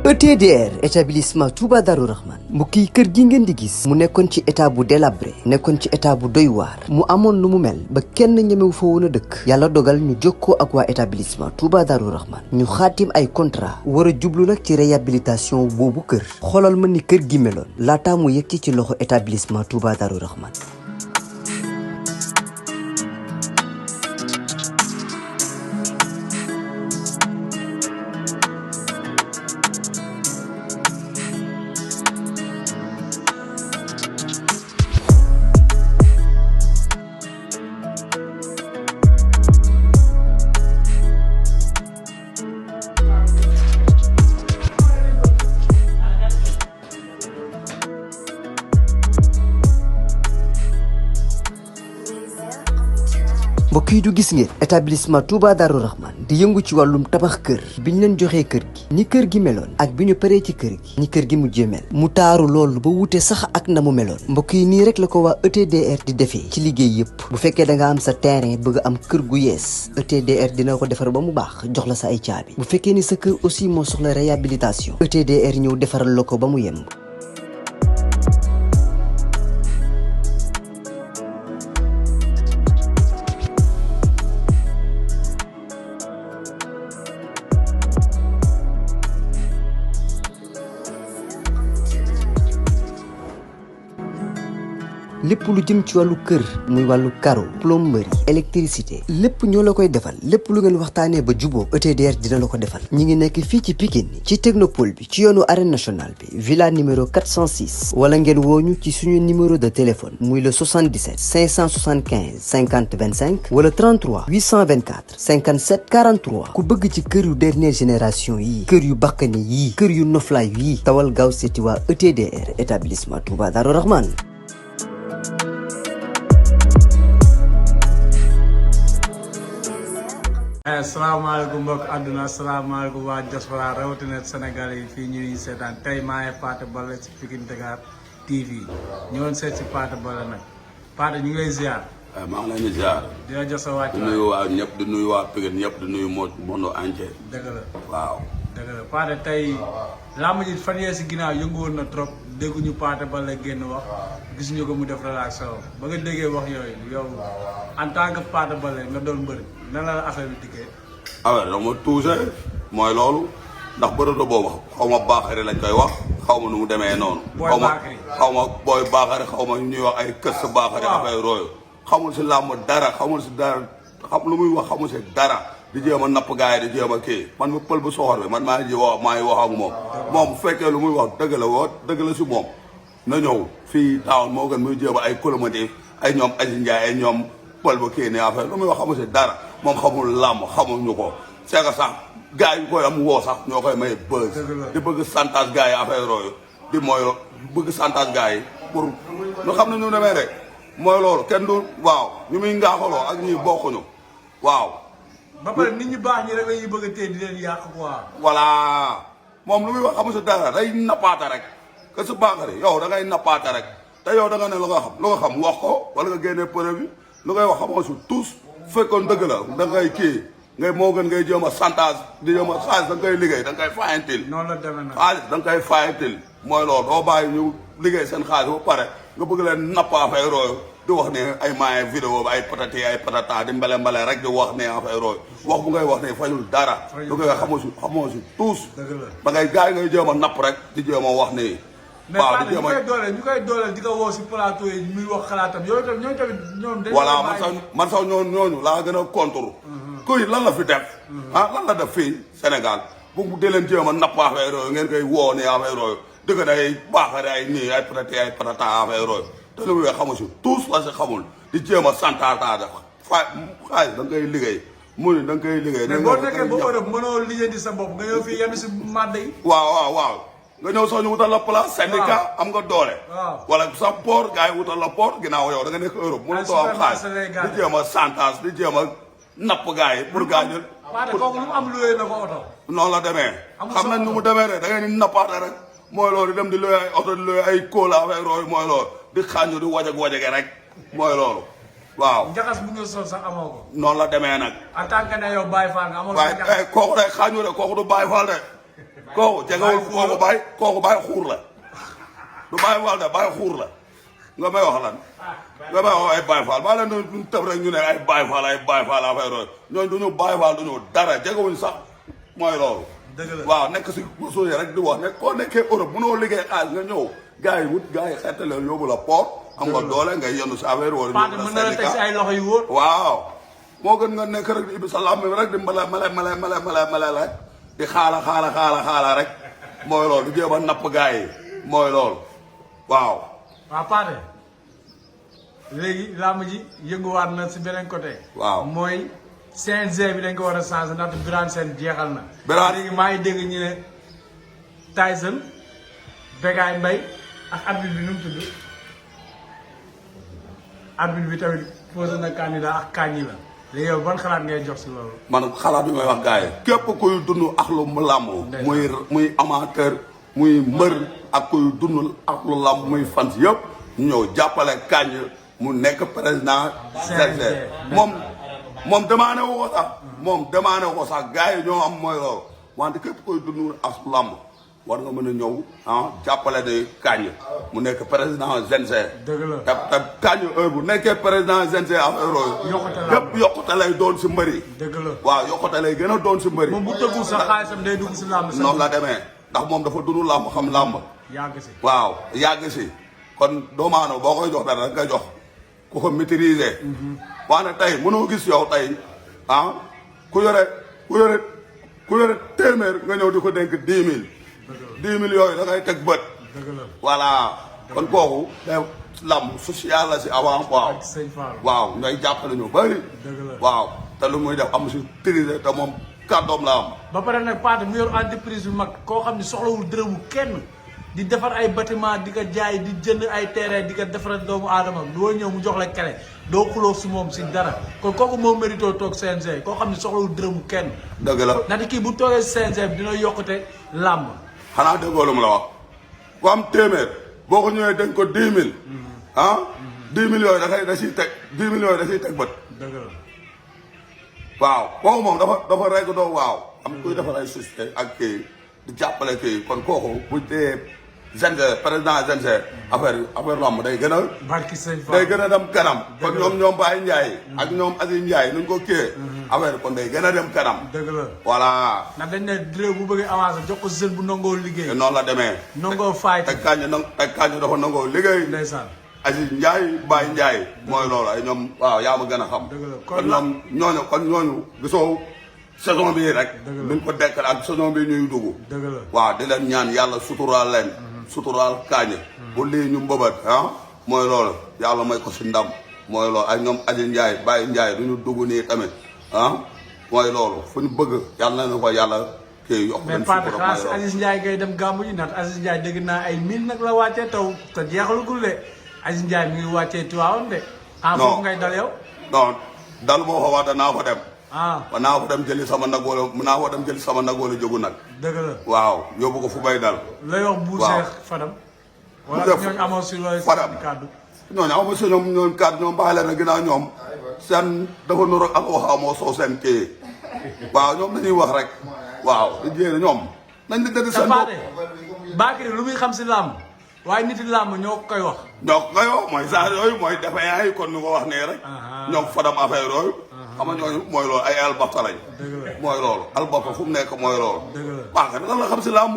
ETDR établissement Touba Darou Rahman mbokk yi kër gi ngeen di gis mu nekkoon ci état bu délabré nekkoon ci état bu doy waar mu amoon lu mu mel ba kenn ñemewu fa woon a dëkk yàlla dogal ñu jokkoo ak waa établissement Touba Darou Rahman ñu xaatim ay contrat war a jublu nag ci réhabilitation boobu kër xoolal ma ni kër gi meloon laataa mu yegg ci loxo établissement Touba Darou Rahman. mbokk yi du gis ngeen établissement Touba Darou Rahman di yëngu ci wàllum tabax kër bi ñu leen joxee kër gi ni kër gi meloon ak bi ñu paree ci kër gi ni kër gi mujjee mel mu taaru loolu ba wute sax ak na mu meloon mbokk yi nii rek la ko waa ETDR di defee ci liggéey yëpp bu fekkee da nga am sa terrain bëgg am kër gu yees ETDR dina ko defar ba mu baax jox la sa ay caabi bu fekkee ni sa kër aussi moo soxla réhabilitation ETDR ñëw defaral la ko ba mu yemb. lépp lu jëm ci wàllu kër muy wàllu carreau plomberie électricité lépp ñoo la koy defal lépp lu ngeen waxtaanee ba juboo ETDR dina la ko defal ñi ngi nekk fii ci Pikine ci technopole bi ci yoonu arène nationale bi villa numéro 406 wala ngeen wooñu ci suñu numéro de téléphone muy le 77 575 50 25 wala 33 824 57 43 ku bëgg ci kër yu dernière génération yi kër yu bakkane yi kër yu noflaay yi tawal gaaw seeti waa ETDR établissement Touba Darou Rahman. asalaamaaleykum mbokk àdduna asalaamaaleykum waa diaspora rawatina Sénégal yi fii ñuy seetaan tey maa ngi Pathé Baldé ci Pikine Dakar TV ñëwoon seet si Pathé Baldé nag Pathé ñu ngi lay ziar. waaw maa ngi leen di ziar. di la jox sa wàcc. di nuyu waa ñëpp di nuyu waa Pikine ñëpp di nuyu monde entier. dëgg la waaw. dëgg la Pathé tey làmb ji fan yee si ginnaaw yëngu woon na trop dégguñu Pathé Baldé génn wax gisuñu ko mu def relation ba nga déggee wax yooyu yow en tant que Pathé Baldé nga doon mbër nan la affaire bi dikkee. affaire dama touché mooy loolu ndax bërëb boobu xaw ma baaxari lañ koy wax xaw ma nu mu demee noonu. booy baaxari xaw ma booy baaxari xaw ma ñuy wax ay kës sa baaxari. waaw affaire rooyu xamul si làmb dara xamul si dara xam lu muy wax xamul si dara di jéem a napp gars yi di jéem a kii man ma pël bu soxor bi man maa ngi wax ak moom. moom bu fekkee lu muy wax dëgg la woo dëgg la si moom na ñëw fii taawoon moo gën muy jéem a ay colomotive ay ñoom Aziz Ndiaye ay ñoom pël bu kii ne affaire lu muy wax xamul si dara moom xamul làmb xamuñu ko c'est que sax gars yi koy am woo sax ñoo koy may buzz di bëgg santage gars yi affaire yooyu di mooy bëgg santage gars yi pour ñu xam ne ñu demee rek mooy loolu kenn du waaw ñu muy ngaaxaloo ak ñi bokkuñu waaw. ba pare nit ñi baax ñi rek la ñuy bëgg a téye di leen yàq quoi. voilà moom lu muy wax xamul si dara day nappaate rek que su baaxee yow da ngay nappaate rek te yow da nga ne lu nga xam wax ko wala nga génnee preuve bi lu ngay wax xamoo si tous fekkoon dëgg la da ngay kii ngay moo gën ngay jéem a chantage di jéem a xaalis da nga koy liggéey da nga koy fayantil. noonu la demee nag xaalis da nga koy fayantil mooy loolu doo bàyyi ñu liggéey seen xaalis ba pare nga bëgg leen nappa affaire yooyu di wax ne ay moyen vidéo bi ay patati ay patata di mbele rek di wax ne affaire yooyu wax bu ngay wax ne fajul dara. lu koy xamoo si tous. dëgg la da ngay gars yi ngay jéem a napp rek di jéem a wax ne. waaw di jéem a ñu koy dooleel di ko woo si plateau yi muy wax xalaatam yooyu tamit ñooñu tamit ñoom. dañu voilà man sax ñooñu laa gën a contour. kuy lan la fi def. lan la def fii Sénégal bu dee leen jéem a napp affaire yooyu ngeen koy woo ne affaire yooyu dëgg day baaxare ay nii ay patati ay patata affaire yooyu te lu muy xamul si tous la si xamul di jéem a santaata xaalis da nga koy liggéey mu ne da nga koy liggéey. mais boo nekkee ba Europe mënoo lijjanti sa bopp nga ñëw fii yenn si màdd yi. waaw nga ñëw sax ñu wutal la place syndicat am nga doole. wala sa port gars yi wutal la port ginnaaw yow da nga nekk Europe. mënu too am xaalis di jéem a santage di jéem a napp gars yi pour gars yi. Pathé kooku lu mu am luwee na ko oto. noonu la demee. xam nañ nu mu demee rek da ngay ni nappaate rek mooy loolu di dem di luwee ay oto di luwee ay kóola affaire yooyu mooy loolu di xàññu di wajage rek mooy loolu waaw. njaxas bu nga sol sax amoo ko. noonu la demee nag. en tant que ne yow Baye Fall nga amoon. waaye kooku de xàññu de kooku du Baye Fall de kooku jegewul kooku bàyyi xuur la du bàyyi wal de bàyyi xuur la nga may wax lan nga may wax ay Baye Fall maa leen doon tëb rek ñu ne ay Baye Fall affaire yooyu ñooñu duñu Baye Fall duñu dara jegewuñ sax mooy loolu waaw nekk si suuy rek di wax ne koo nekkee Europe mënoo liggéey xaalis nga ñëw gars yi wut gars yi xettale yóbbu la port am nga doole ngay yendu sa affaire wala mën na la teg si ay loxo yu wóor waaw moo gën nga nekk rek di ibbi sa làmb rek di mala rek di xaala rek mooy loolu di jéem a napp gars yi mooy loolu waaw Pathé léegi làmb ji yënguwaat na si beneen côté waaw mooy CNG bi dañ ko war a changé ndaxte Birane Sène jeexal na léegi maa ngi dégg ñu ne Tyson Bécaye Mbaye ak arbitre bi nu mu tudd arbitre bi tamit posé na candidat ak Kandji la léegi yow ban xalaat ngay jox si loolu. man xalaat bi may wax gars yi. képp kuy dund ak lu mu làmb. muy amateur muy mbër ak kuy dund ak lu làmb muy fans yëpp ñu ñëw jàppale Kandji mu nekk président. CNG moom demandé wu ko sax. moom demandé wu ko sax gars yi ñoo am mooy loolu wante képp kuy dund ak làmb. war nga mën a ñëw jàppale de Kandji mu nekk président CNG. dëgg la te Kandji heure bu nekkee président CNG affaire yooyu. yëpp yokkute lay doon si mbëri. dëgg la waaw yokkute lay gën a doon si mbëri. moom bu tëggul sax xaalisam day dugg si làmb. noonu la demee ndax moom dafa dund làmb xam làmb. yàgg si waaw yàgg si kon doomu aadama boo koy jox dara nga jox ku ko maîtriser. waaye tey mënoo gis yow tey ku yore téeméer nga ñëw di ko dénk 10 000. 10 000 yooyu da ngay teg bët. voilà kon kooku day lamb social la si avant waaw. waaw ngay jàppale ñu bëri. waaw te lu muy def am si trisé te moom kàddoom la am. ba pare nag Pathé mu yor entreprise bu mag koo xam ne soxlawul dërëmu kenn di defar ay bâtiment di ko jaay di jënd ay terrain di ko defaral doomu aadama doo ñëw mu jox la kele doo xuloo si moom si dara kon kooku moo mérito toog CNG koo xam ne soxlawul dërëmu kenn. dëgg la ndaxte kii bu toogee CNG bi dina yokkute làmb. xanaa déggoo lu mu la wax ku am téeméer boo ko ñëwee dañ ko 10 000 10 000 yooyu da siy teg 10 000 yooyu da siy teg bët. dëgg la waaw kooku moom dafa rek doo waaw am kuy defar ay société ak kii di jàppale kii kon kooku bu dee CNG président CNG affaire lamb day gën a. barki sëñ Fall day gën a dem kanam. kon ñoom Baye Ndiaye. ak ñoom Aziz Ndiaye nuñ ko kiiyee. affaire kon day gën a dem kanam. dëgg la voilà. ndax dañ ne réew bu bëggee avancé jox ko jeune bu nangoo liggéey. noonu la demee. nangoo faay. te Kandji dafa nangoo liggéey. ndeysaan. Aziz Ndiaye Baye Ndiaye. mooy loolu ay ñoom waaw yaa ma gën a xam. dëgg la kon ñooñu gisoo saison bii rek. dëgg la duñ ko dekkal ak saison bii ñuy dugg. dëgg la waaw di leen ñaan yàlla suturaal leen. suturaal Kandji bu lii ñu mbëbët mooy loolu yàlla may ko si ndam mooy loolu ay ñoom Aziz Ndiaye Baye Ndiaye du ñu dugg nii tamit mooy loolu fu ñu bëgg yàlla na ko yàlla kii yokk leen mais Pathé xanaa si Aziz Ndiaye ngay dem gàmmu ji ndax Aziz Ndiaye dégg naa ay 1000 nag la wàccee taw te jeexalagul de Aziz Ndiaye mi ngi wàccee Tiwaawan de. foofu ngay dal yow. non dal moo ko wax naa fa dem. ba naa fa dem jëli sama nag wala jógu nag. dëgg la waaw yóbbu ko fu bay dal. lay wax bu Seex Fadam. wala ñooñu amoo si looy kàddu. ñooñu amoo si ñoom kàddu ñoom bàyyi leen ginnaaw ñoom seen dafa nur ak wax amoo soo seen kii waaw ñoom dañuy wax rek waaw di jéem ñoom. nañ di dëgg seen bopp Bakary lu muy xam si làmb waaye nit yi làmb ñoo koy wax. ñoo koy wax mooy saa yooyu mooy dafa yaay kon ñu ko wax nee rek. ñoom Fadam affaire yooyu. xam nga ñooñu mooy loolu ay albafta lañ. mooy loolu albafta fu mu nekk mooy loolu. dëgg la Bakary lan la xam si làmb.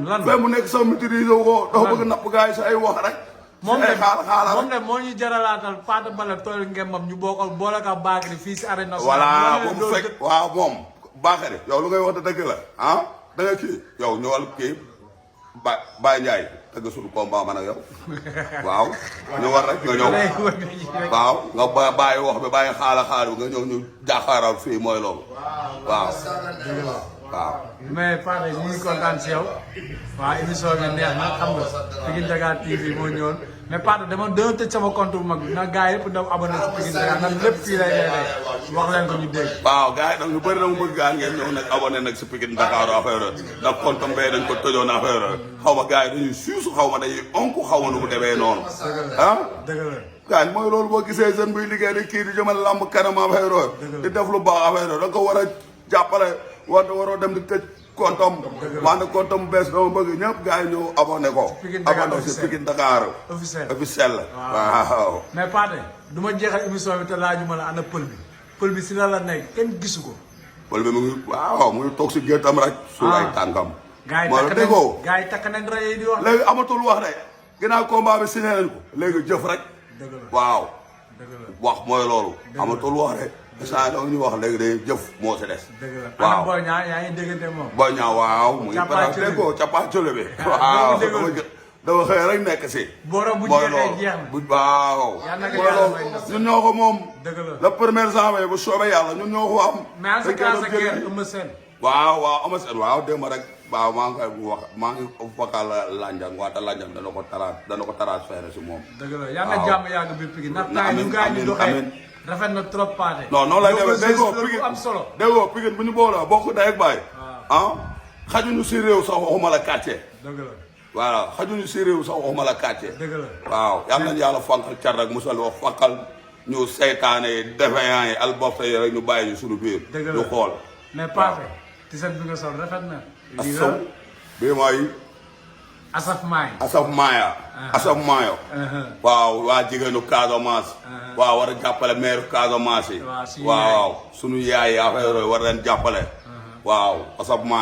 lan fee mu nekk sa maîtrise wu ko. dafa bëgg napp gars yi sa ay wax rek. moom de moo ñu jaralaatal Pathé Balla tool ngembam ñu boole ka Bakary fii si arène nationale. voilà bu mu fekk waaw moom Bakary yow lu ngay wax dëgg la da nga kii yow ñëwal kii Baye Ndiaye tëgg suñu combat man ak yow waaw ñëwal rek nga ñëw waaw nga bàyyi wax bi bàyyi xaala nga ñëw ñu jàkkaaral fii mooy loolu waaw waaw mais Pathé ñu ngi kontaan si yow waaw émission bi neex na xam nga Pikine Dakar TV moo ñëwoon mais Pathé dama tëj sama compte bu mag bi nag gars yi yëpp daw abonné si Pikine Dakar nag lépp fii lay wax leen ko ñu dégg. waaw gars yi nag ñu bëri na mu bëgg gaan ngeen ñëw nag abonné nag si Pikine Dakar affaire ndax compte mbay dañ ko tëjoon affaire xaw ma gars yi dañuy suusu xaw ma dañuy onk xaw ma nu mu demee noonu dëgg la gars yi mooy loolu boo gisee jeune buy liggéey di kii di jëmal lamb kanam affaire di def lu baax affaire da nga ko war a jàppale waroo dem di tëj kontom man kontom bees dama bëgg ñëpp gars yi ñëw abonné ko abonné si Pikine Dakar officiel waaw mais Pathé du ma jeexal émission bi te laajuma la ana pël bi si la nekk kenn gisu ko pël bi mu ngi waaw mu ngi toog si géttam rek su ay tànkam gars yi takk nañ rajo yi di wax léegi amatul wax de ginnaaw combat bi signé nañ ko léegi jëf rek waaw wax mooy loolu amatul wax de saa yi ñu wax léegi day jëf moo si des. waaw Boy Niang yaa ngi déggante moom. Boy Niang waaw mu ngi présenté ko cappaacolo bi. waaw dama xëy rek nekk si. borom bu jeexee jeex na waaw. ñun ñoo ko moom. le premier janvier bu soobee yàlla ñun ñoo ko am. mais en ce cas sa kër Eumeu Sène. waaw Eumeu Sène waaw démb rek waaw maa ngi koy wax maa ngi vocal Landiang waata Landiang dana ko transféré si moom. dëgg la yàlla na jàmm yàgg biir Pikine ndax temps yi ñu gaa ñu doxee rafet na trop Pathé. non noonu lay demee déggoo Pikine am solo. déggoo Pikine bu ñu booloo bokk day ak baay. ah xajuñu si réew sax waxuma la quartier. dëgg la. voilà xajuñu si réew sax waxuma la quartier. dëgg la waaw yal nañu yàlla fanqal car rek musal wax fanqal ñu seytaane yi defeyaan yi albofte yi rek ñu bàyyi ñu suñu biir. dëgg la ñu xool. mais Pathé t-shirt bi nga sol rafet na. asaf bii mooy. Asaf Maay. Asaf Maaya. Asaf Maayo. waaw waa jigéenu Casamance. waaw war a jàppale maire Casamance yi. waaw sunu yaay yi affaire yooyu war leen jàppale. waaw Asaf Maaya.